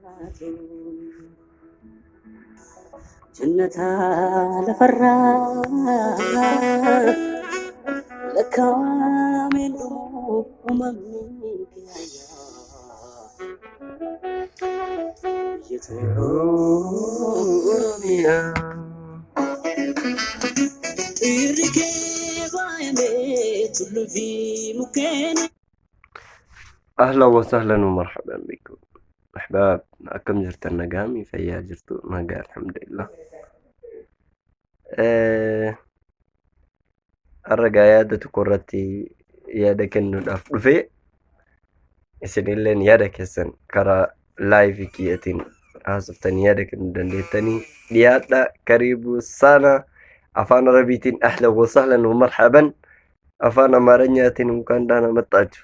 Laatu. Jannata lafarraa lakkaa'ameen dhumu uumamni kiyya. Biyya Oromiyaa. Dhiirri kee faayamee tulluu fi mukkeen. Ahlan wa sahlan wa marhaban bikum. Ahbaab, akkam jirtan nagaami fayyaa jirtu nagaa alhamdulillah. Har'a gaa yaada tokko irratti yaada kennuudhaaf dhufee isinilleen yaada keessan karaa laayivii kiyyatiin haasoftanii yaada kennuu dandeettanii dhiyaadha kariibuu sana afaan arabiitiin ahlan wa sahlan wa marhaban afaan amaaranyaatiin እንኳን ደህና መጣችሁ.